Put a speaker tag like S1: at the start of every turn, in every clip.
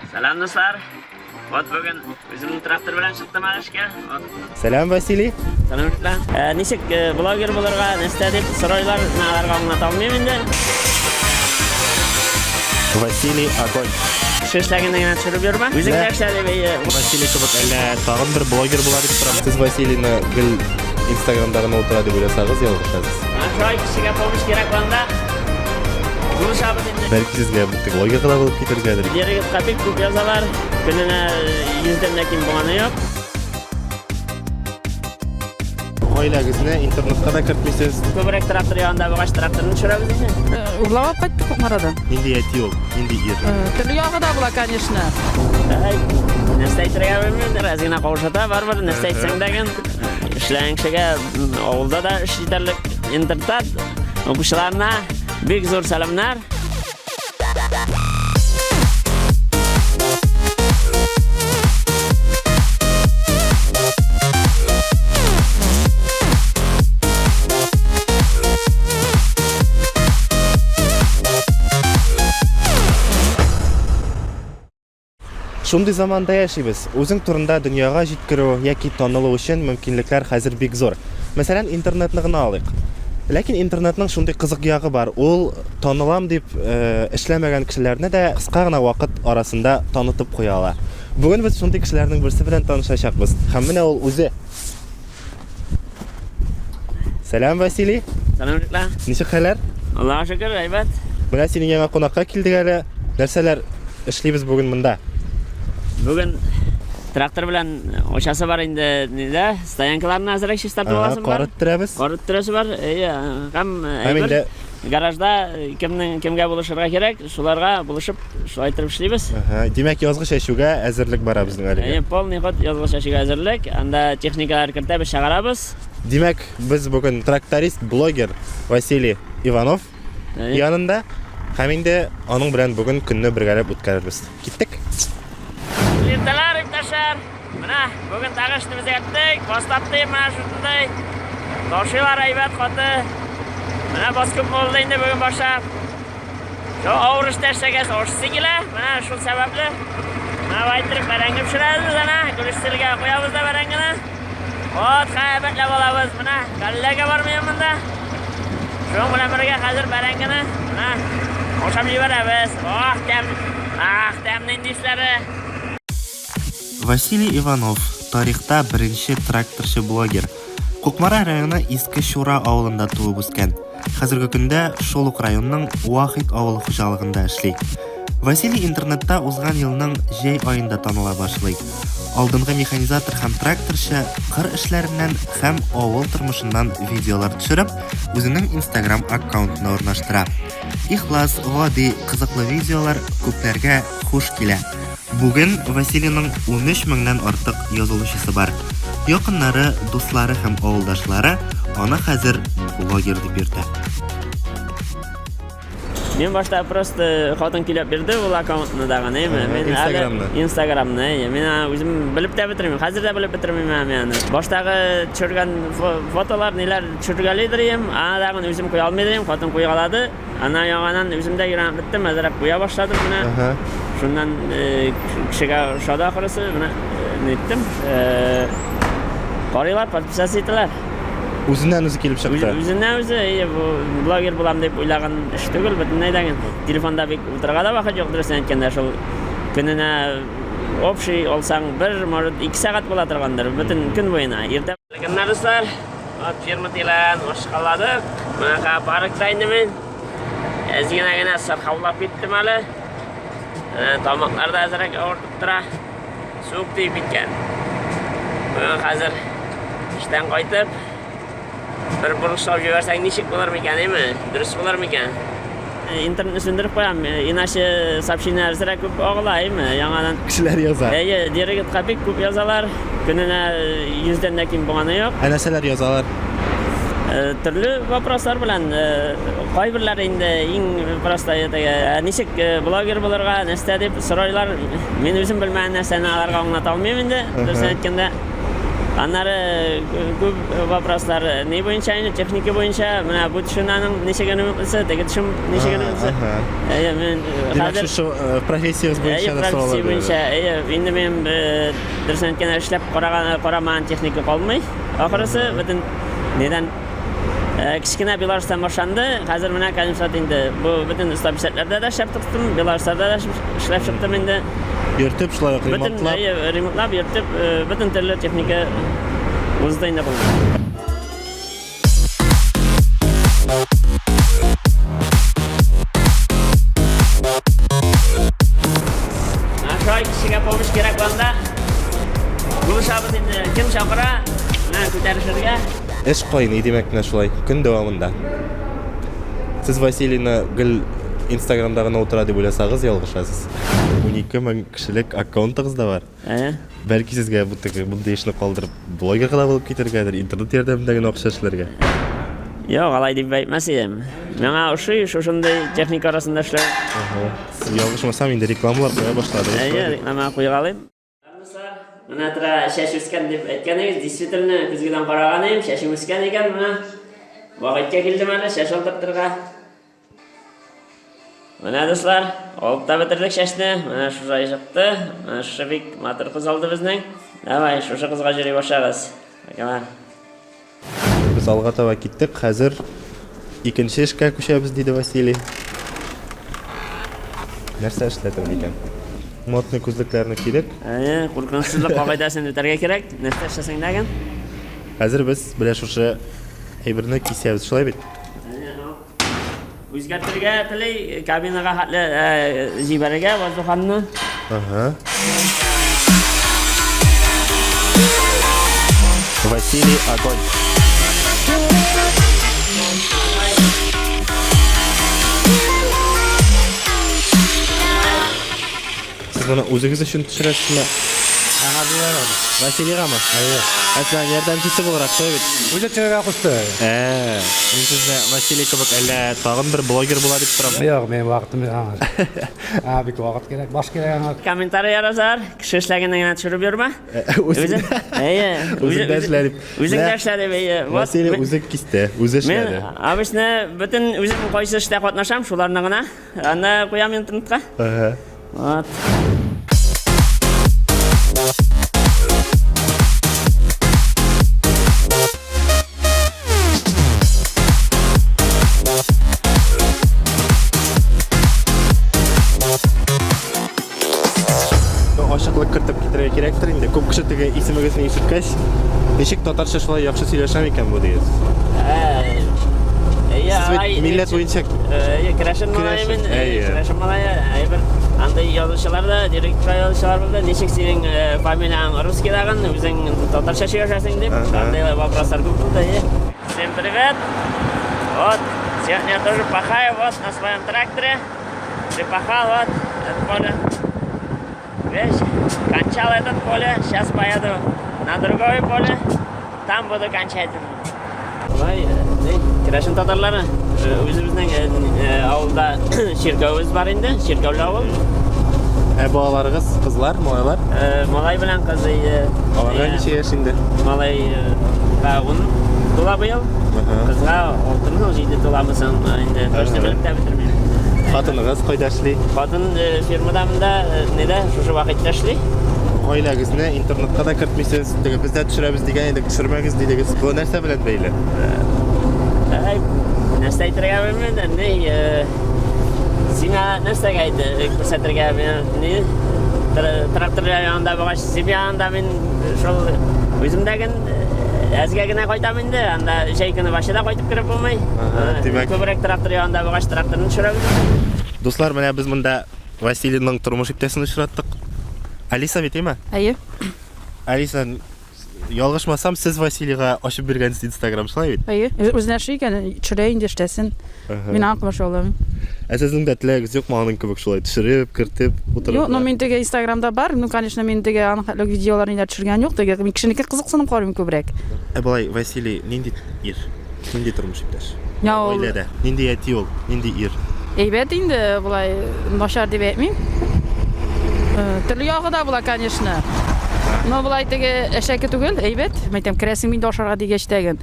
S1: Сәлам, дуслар. Вот бүген үземнең трактор белән чыктым әле эшкә. Вот.
S2: Сәлам, Василий.
S1: Сәлам, егетләр. Ничек блогер булырга, нәрсә дип сорыйлар, мин аларга аңлата алмыйм инде.
S2: Василий огонь.
S1: Кеше эшләгәндә генә төшереп йөрмә. Үзең дә эшлә дип, әйе.
S2: Василий кебек әллә тагын бер блогер була дип торам. Сез Василийны гел Инстаграмда гына утыра дип уйласагыз, ялгышасыз.
S1: Менә шулай кешегә помощь кирәк булганда булышабыз инде.
S2: Бәлки сезгә блогер гына булып китергәдер.
S1: Директка бик күп язалар. Көненә йөздән дә ким булганы юк.
S2: Гаиләгезне интернетка да кертмисез.
S1: Күбрәк трактор янында булгач, тракторны төшерәбез инде.
S3: Урлап алып кайттык Кукмарадан.
S2: Нинди әти ул? Нинди ир?
S3: Төрле ягы да була, конечно.
S1: Әй, нәрсә әйтергә белмим, әз генә каушата, барыбер нәрсә әйтсәң дә ген эшләгән кешегә авылда да эш җитәрлек. Интертат укучыларына бик зур сәламнәр.
S2: Шундый заманда яшибез. Үзең турында дөньяга җиткерү яки танылу өчен мөмкинлекләр хәзер бик зур. Мәсәлән, интернетны гына алыйк. Ләкин интернетның шундый кызык ягы бар. Ул танылам дип э, эшләмәгән кешеләрне дә кыска гына вакыт арасында танытып куя ала. Бүген без шундый кешеләрнең берсе белән танышачакбыз. Һәм менә ул үзе. Сәлам, Василий.
S1: Сәлам, егетләр.
S2: Ничек хәлләр?
S1: Аллаһка шөкер, әйбәт.
S2: Менә синең яңа кунакка килдек әле. Нәрсәләр эшлибез бүген монда?
S1: Бүген трактор белән очасы бар инде нидә, стоянкаларны әзрәк чистартып аласым бар.
S2: Кар өттерәбез.
S1: Кар өттерәсе бар. Әйе, һәм
S2: Һәм инде
S1: гаражда кемнең кемгә булышырга кирәк, шуларга булышып, шулай итеп эшлибез.
S2: Димәк, язгы чәчүгә әзерлек бара безнең әлегә.
S1: Әйе, полный ход язгы чәчүгә әзерлек. Анда техникалар кертәбез, чыгарабыз.
S2: Димәк, без бүген тракторист, блогер Василий Иванов янында һәм инде аның белән бүген көнне бергәләп үткәрербез. Киттек.
S1: Иртәләр, иптәшләр. Менә бүген тагы эшне үзгәрттек. Башлаттык менә шушындай. Ташыйлар әйбәт каты. Менә бас күп булды инде бүген башлап. Шул авыр эштә эшләгәч, ашысы килә. Менә шул сәбәпле. Менә болай иттереп бәрәңге пешерәбез әнә. Гөлүстелгә куябыз да бәрәңгене. Вот, хәбәтләп алабыз. Менә коллега бар минем монда. Шуның белән бергә хәзер бәрәңгене менә ашап җибәрәбез. Ах, тәм, ах, тәм нинди исләре.
S2: Василий Иванов, тарихта беренче тракторчы-блогер. Кукмара районы Иске Чура авылында туып үскән. Хәзерге көндә шул ук районның Вахит авылы хуҗалыгында эшли. Василий интернетта узган елның җәй аенда таныла башлый. Алдынгы механизатор һәм тракторчы кыр эшләреннән һәм авыл тормышыннан видеолар төшереп, үзенең Instagram аккаунтына урнаштыра. Ихлас, гади, кызыклы видеолар күпләргә хуш килә. Бүген Василийның 13 меңнән артык язылучысы бар. Якыннары, дуслары һәм авылдашлары аны хәзер блогер дип йөртә.
S1: Мин башта просто хатын көйләп бирде ул аккаунтны дагы, әйме? Мин
S2: Инстаграмны.
S1: Инстаграмны, әйе. Мин аны үзем белеп тә бетермим. Хәзер дә белеп бетермим мин аны. Баштагы төшергән фотолар, ниләр төшергәлидер идем, аны дагы үзем куя алмый идем, хатын куйгалады. Ана яңадан үзем дә өйрәнеп беттем, әзрәк куя башладым менә. Шуннан кешегә ошады ахрысы, менә ниттем. Карыйлар, подписаться итәләр.
S2: Үзеннән үзе килеп чыкты.
S1: Үзеннән үзе, әйе, бу блогер булам дип уйлаган эш түгел, бөтенләй дә. Телефонда бик утырырга да вакыт юк, дөресен әйткәндә, шул көненә общий алсаң, бер, может, 2 сәгать була торгандыр, бөтен көн буена. Иртә Көннәр, дуслар. Вот ферма тилән башкаладык. Менә паркта инде мин. Әз генә генә сырхаулап киттем әле. Тамаклар да әзрәк авыртып тора. Суык тиеп киткән. Бүген хәзер эштән кайтып, бер борычлап җибәрсәң ничек булыр микән, әйме? Дөрес булыр микән? Интернетны сүндереп куям, иначе сообщениеләр әзрәк күп агыла, әйме? Яңадан
S2: кешеләр яза.
S1: Әйе, директка бик күп язалар. Көненә йөздән дә ким булганы юк.
S2: Ә нәрсәләр язалар?
S1: Төрле вопрослар белән, кайберләре инде иң просто теге, ничек блогер булырга, нәрсә дип сорыйлар. Мин үзем белмәгән нәрсәне аларга аңлата алмыйм инде, дөресен әйткәндә. Аннары күп вопрослар ни буенча инде, техника буенча, менә бу төшен аның ничек ремонтлыйсы, теге төшен ничек ремонтлыйсы. Әйе, мин
S2: Димәк, шушы профессиягез буенча да сораулар. Профессия
S1: буенча, әйе, инде мин дөресен әйткәндә эшләп караган, карамаган техника калмый. Ахырысы бөтен нидән кечкенә Беларустан башланды. Хәзер менә конечно инде бу бөтен 150-ләрдә дә эшләп чыктым, Беларусьларда да эшләп чыктым инде.
S2: Йөртеп шулай ук ремонтлап.
S1: Бөтен ремонтлап йөртеп, бөтен төрле техника узды инде кулымнан. Шулай кешегә помощь кирәк булганда булышабыз инде. Кем чакыра, менә күтәрешергә.
S2: Эш кайный, димәк, менә шулай көн дәвамында. Сез Василийны гел Инстаграмда гына утыра дип уйласагыз, ялгышасыз. 12 мең кешелек аккаунтыгыз да бар.
S1: Ә?
S2: Бәлки сезгә бу теге мондый эшне калдырып, блогер гына булып китәргәдер, интернет ярдәмендә генә акча эшләргә.
S1: Юк, алай дип әйтмәс идем. Миңа ошый шушындый техника арасында эшләү.
S2: Сез ялгышмасам, инде рекламалар куя башладыгыз.
S1: Әйе, реклама куйгалыйм. Менә тора чәч үскән дип әйткәнегез, действительно, көзгедән караган идем, чәчем үскән икән, менә. Вакытка килдем әле чәч алдыртырга. Менә дуслар, алып та бетердек чәчне. Менә шушай чыкты. Менә шушы бик матур кыз алды безнең. Давай, шушы кызга йөри башлагыз. Бакала.
S2: Без алга таба киттек. Хәзер икенче эшкә күчәбез, диде Василий. Нәрсә эшләтер микән? Модный күзлекләрне кидек.
S1: Әйе, куркынычсызлык кагыйдәсен үтәргә кирәк. Нәрсә эшләсәң дә ген.
S2: Хәзер без менә шушы әйберне кисәбез, шулай бит?
S1: Үзгәртергә тели, кабинага хәтле җибәрергә воздуханны.
S2: Ага. Василий Огонь. Сез моны үзегез өчен төшерәсезме?
S4: Аңа бирәм.
S2: Василийгамы?
S4: Әйе.
S2: Ә сез аның ярдәмчесе буларак, шулай бит?
S4: Үзе төшерергә кушты.
S2: Ә, мин сезне Василий кебек әллә тагын бер блогер була дип торам.
S4: Юк, минем вакытым юк аңа. Аңа бик вакыт кирәк, баш кирәк аңа.
S1: Комментарий язар, кеше эшләгәнне генә төшереп йөрмә.
S2: Үзең
S1: Әйе.
S2: Үзең дә эшлә дип.
S1: Үзең дә эшлә дип, әйе.
S2: Василий үзе кисте, үзе эшләде.
S1: Мин обычно бөтен үзем кайсы эштә катнашам, шуларны гына анда куям интернетка.
S2: Ага.
S1: Вот.
S2: Ачыклык кертеп китәргә кирәктер инде. Күп кеше теге исемегезне ишеткәч, ничек татарча шулай яхшы сөйләшәм икән бу дигез. Сез бит милләт буенча
S1: Керәшен малае мин, керәшен малае, әйбер андый язучылар да, директор язучылар булды. Ничек синең фамилияң русский дагын, үзең татарча сөйләшәсең дип, андый вопрослар күп булды. Всем привет. Вот, сегодня я тоже пахаю вот на своем тракторе. Припахал вот это поле. Видишь, кончал этот поле, сейчас поеду на другое поле, там буду кончать. Болай, керәшен татарлары, үзебезнең авылда чиркәвебез бар инде, чиркәүле авыл.
S2: Ә балаларыгыз, кызлар, малайлар?
S1: Малай белән кыз.
S2: Аларга ничә яшь инде?
S1: Малайга 10 тула быел. Кызга 6-мы, 7 туламы соң инде, точно белеп тә бетермим.
S2: Хатыныгыз кайда эшли?
S1: Хатын фирмада монда, нидә, шушы вакытта эшли.
S2: Гаиләгезне интернетка да кертмисез, теге без дә төшерәбез дигән идек, төшермәгез дидегез. Бу нәрсә белән бәйле?
S1: Әй, нәрсә әйтергә белмим, ни, сиңа нәрсәгә күрсәтергә, ни, трактор янында булгач, семья янында мин шул үземдәген әзгә генә кайтам инде, анда җәй көне вообще да кайтып кереп булмый.
S2: Димәк,
S1: күбрәк трактор янында булгач, тракторны төшерәбез.
S2: Дуслар, менә без монда Василийның тормыш иптәшен очраттык. Алиса бит, әйме?
S3: Әйе.
S2: Алиса, ялгышмасам, сез Василийга ачып биргәнсез Инстаграм, шулай бит?
S3: Әйе. Үзенә ши икән, төшерә инде эшләсен. Мин аңа комачауламыйм.
S2: Ә сезнең дә теләгегез юкмы аның кебек шулай төшереп, кертеп, утырып?
S3: Юк, ну мин теге Инстаграмда бар, ну конечно, мин теге аның хәтле видеолар ниләр төшергән юк, теге мин кешенеке кызыксынып карыйм күбрәк.
S2: Ә болай Василий нинди ир? Нинди тормыш иптәш?
S3: Гаиләдә.
S2: Нинди әти ул? Нинди ир?
S3: Әйбәт инде, болай начар дип әйтмим. Төрле ягы да була, конечно. Но болай теге әшәке түгел, әйбәт. Мәйтәм, керәсең инде ашарга дигәч тәген.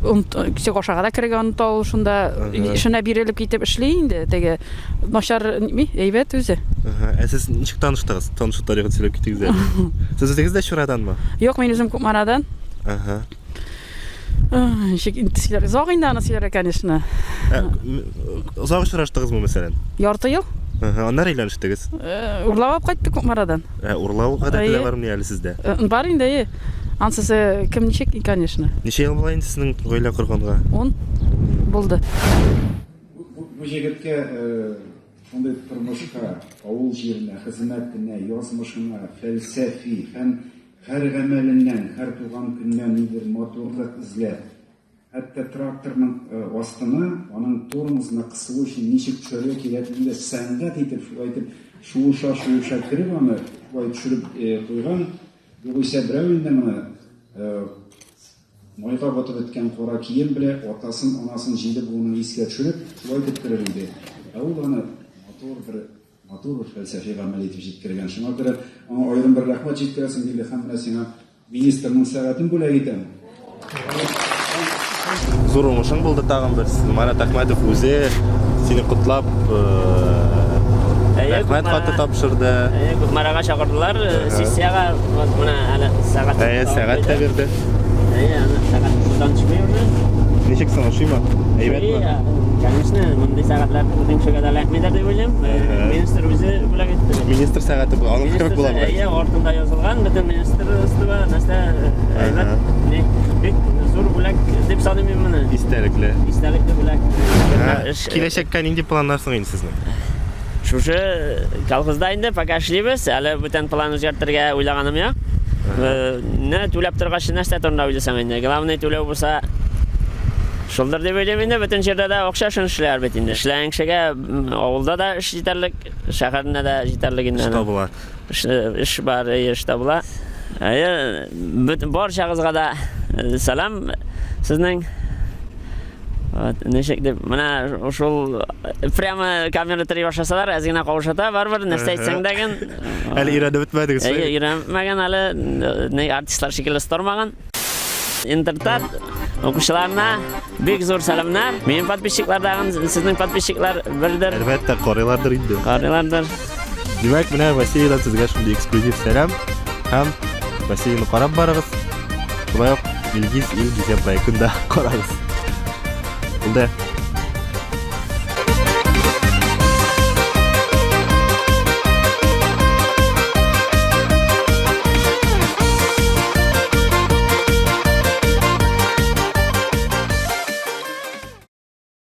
S3: Кичек ашарга да керергә оныта ул шунда эшенә бирелеп китеп эшли инде. Теге начар ни, әйбәт үзе.
S2: Ә сез ничек таныштыгыз? Танышу тарихын сөйләп китегез әле. Сез үзегез дә Чураданмы?
S3: Юк, мин үзем Кукмарадан.
S2: Ага.
S3: Ничек инде сөйләргә? Озак инде аны сөйләргә, конечно.
S2: Озак очраштыгызмы, мәсәлән?
S3: Ярты ел.
S2: Аннары өйләнештегез?
S3: Урлап алып кайттык Кукмарадан.
S2: Ә, урлау гадәте дә бармыни әле сездә?
S3: Бар инде, әйе. Ансысы кем ничек, конечно.
S2: Ничә ел була инде сезнең гаилә корганга?
S3: Ун булды.
S5: Бу җегеткә шундый тормышка, авыл җиренә, хезмәтенә, язмышына фәлсәфи һәм Һәр гамәленнән, һәр туган көннән нидер матурлык эзләп, хәтта тракторның астына аның тормозына кысылу өчен ничек төшәргә кирәклеген дә сәнгать итеп шулай итеп шуыша-шуыша кереп аны шулай төшереп куйган. Югыйсә берәү инде моны майга батып беткән кара кием белән атасын, анасын, җиде буынын искә төшереп, шулай итеп керер иде. Ә ул аны матур бер Матур бер фәлсәфи гамәл итеп җиткергән. Шуңа күрә аңа аерым бер рәхмәт җиткерәсем килде һәм менә сиңа министрның сәгатен бүләк итәм.
S2: Зур уңышың булды тагын бер. Марат Әхмәтов үзе сине котлап, рәхмәт хаты тапшырды.
S1: Әйе, Кукмарага чакырдылар сессиягә. Вот менә әле сәгать.
S2: Әйе, сәгать тә бирде.
S1: Әйе, аны сәгать шуннан төшми уже.
S2: Ничек соң, ошыймы? Әйбәтме?
S1: Конечно, мондый сәгатьләр безнең кешегә дә эләкмидер дип уйлыйм. Министр үзе бүләк итте.
S2: Министр сәгате бу, аның кебек була бугай.
S1: Әйе, артында язылган бөтен министрство, нәрсә, әйбәт. Ни, бик зур бүләк дип саныйм мин моны.
S2: Истәлекле.
S1: Истәлекле бүләк.
S2: Киләчәккә нинди планнар соң инде сезнең?
S1: Шушы колхозда инде пока эшлибез, әле бүтән план үзгәртергә уйлаганым юк. Не түләп торгач нәрсә турында уйлыйсың инде? Главный түләү булса, шулдыр дип уйлыйм инде. Бөтен җирдә дә акча өчен эшлиләр бит инде. Эшләгән кешегә авылда да эш җитәрлек, шәһәрендә дә җитәрлек инде.
S2: Эш табыла.
S1: Эш бар, эш табыла. Әйе, барчагызга да сәлам сезнең. Вот, ничек дип, менә шул прямо камера тери башласалар, әз генә каушата, барыбер нәрсә әйтсәң дә ген.
S2: Әле өйрәнеп бетмәдегез.
S1: Әйе, өйрәнмәгән әле, ни артистлар шикелле тормаган. Интертат укучыларына бик зур сәламнәр. Минем подписчиклар дагын, сезнең подписчиклар бердер.
S2: Әлбәттә, карыйлардыр инде.
S1: Карыйлардыр.
S2: Димәк, менә Василийдан сезгә шундый эксклюзив сәлам һәм Василийны карап барыгыз. Шулай ук Илгиз Илгизә проектын да карагыз. Булды.